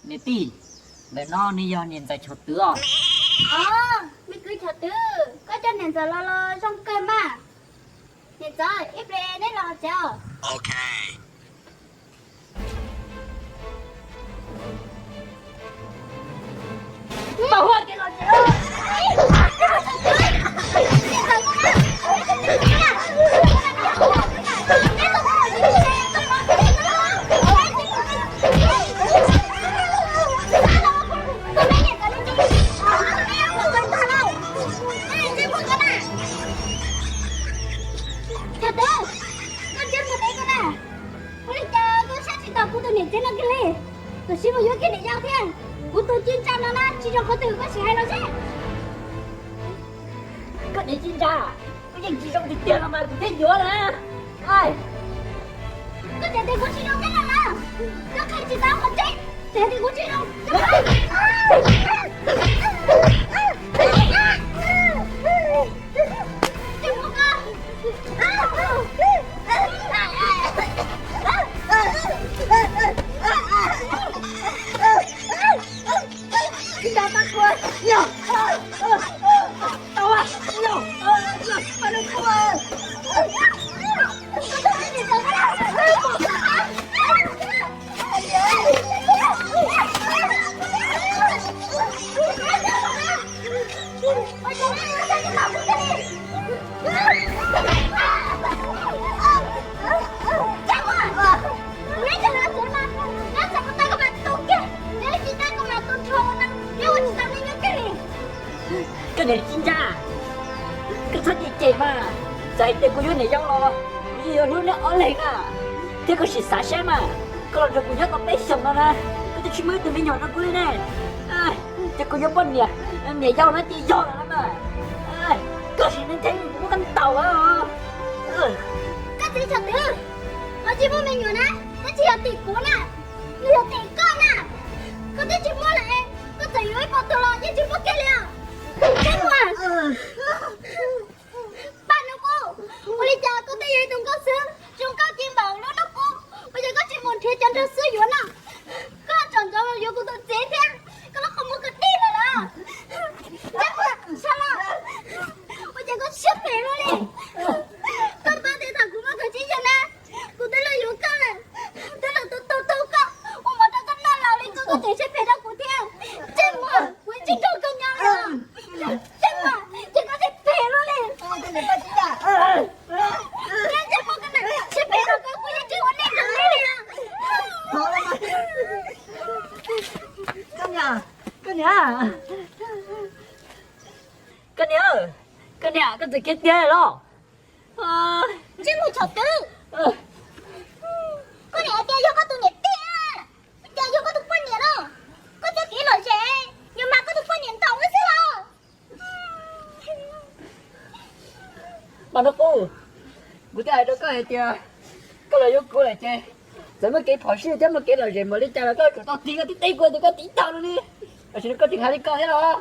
Niam tij, ntawm no nws yog niam ntxawm Chov Twv os. Os, me kwv Chov Twv, koj coj niam ntxawm los los zoo kawg mas. Niam ntxawm, ib pliag neb los tsev os. Chov Twv, koj ntsia mus deb koj na. Ua li cas koj saib tsis taus kuv tus niam tsev no kiag li? Tam sim mus yuav kiag niam yau thiab. Kuv tus ci ntsa no na tsis zoo qhov twg koj sim hais los seb. Koj niam ci ntsa, kuv yeej tsis zoo tiag tiag los mas kuv thiaj yuav na. Koj tseem tias kuv tsis zoo thiab no na. Koj qhia tsis tau qhov tseeb, tseem tias kuv tsis zoo. Koj niam ci ntsa, koj txhob cem cem mas. Txawm hais tias kuv yuav niam yau los kuv yeej yuav hlub neb ob leeg na. Thiab koj sim xav seb mas, koj los nrog kuv nyob tau peb xyoos no na, koj twb tsis muaj ib tug me nyuam rau kuv li ne. Ces kuv yuav poj niam, niam yau no ces yog lawm na mas. Koj sim neej theeb kuv muab koj ntaus os. Koj txiv Chov Twv, qhov tsis muaj me nyuam na, twb tsis yog tim kuv na, nws yog tim koj na. Koj twb tsis muaj lawm, koj txawm yuav ib puas tug los yeej tsis muaj kiag li os. Tseeb mas. Paj Hnub Qub, ua li cas koj twb yog ib tug nkauj xwb, zoo nkauj ci npaum lub hnub qub, ua cas koj tsis mus nrhiav cov nraug xwb yuav no? Koj tsom ntsoov yuav kuv tus txiv thiab, koj lub qhov muag koj dig lawm los? Ua cas koj siab phem luaj li? Koj paub tias thaum kuv muaj kaum tsib xyoos na, kuv twb los yuav koj lawm, twb los tu tu tu koj, ua mov rau koj noj laus li koj, koj tseem siab phem rau kuv thiab. Ntsej muag, kuv tsis nrog koj nyob lawm. Ntsej muag, ces koj siab phem luaj li. Ntsej muag koj na, siab phem rau koj, kuv yeej tsis ua neej rau nej li. Koj niam, koj niam, koj niam, koj txawm khiav tiag los? Ntsej muag Chov Twv, koj niam hais tias yog koj tus niam tij, ua cas yog koj tus poj niam no? Koj coj kev lom zem, yog mas koj tus poj niam ntaus wb xwb los? Paj Hnub Qub, kuv twb hais rau koj hais tias koj los yuav kuv lawm ces txawm muaj kev phom sij thiab muaj kev lom zem npaum li cas los koj yuav tsum tau tig koj tib teg kuv tias koj tiv tau no ne. Tam sim no koj tseem hais li ko thiab los?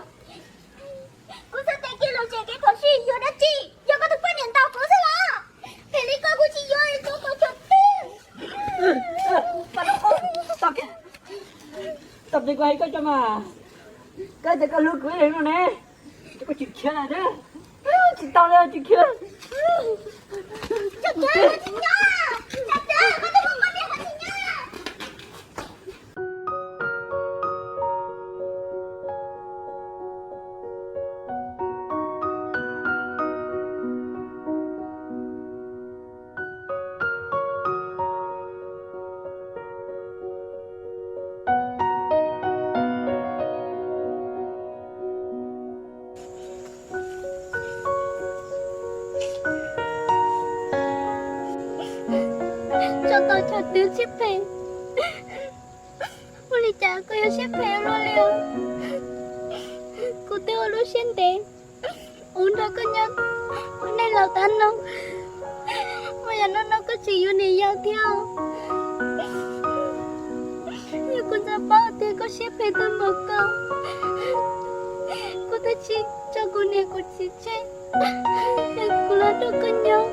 Kuv xav tias kev lom zem kev phom sij yuav dab tsi, yog koj tus poj niam ntaus kuv xwb los? Phem li koj kuv tsis yuav li, kuv kom Chov Twv. Tau, tau, kuv hais koj tso mas. Koj tias koj hlub kuv ib leeg no ne, ces koj tsis khiav lawm thiab. Tsis tau li, tsis khiav. Tso tau Chov Twv siab phem. Ua li cas koj yuav siab phem luaj li os? Kuv twb ua lub siab ntev, kuv nrog koj nyob ua neej los tag no, ua yam no no koj tseem yuav niam yau thiab. Yog kuv txawm paub tias koj siab phem tag npaum koj, kuv twb tsis tso kuv niam kuv txiv tseg, kuv los nrog koj nyob.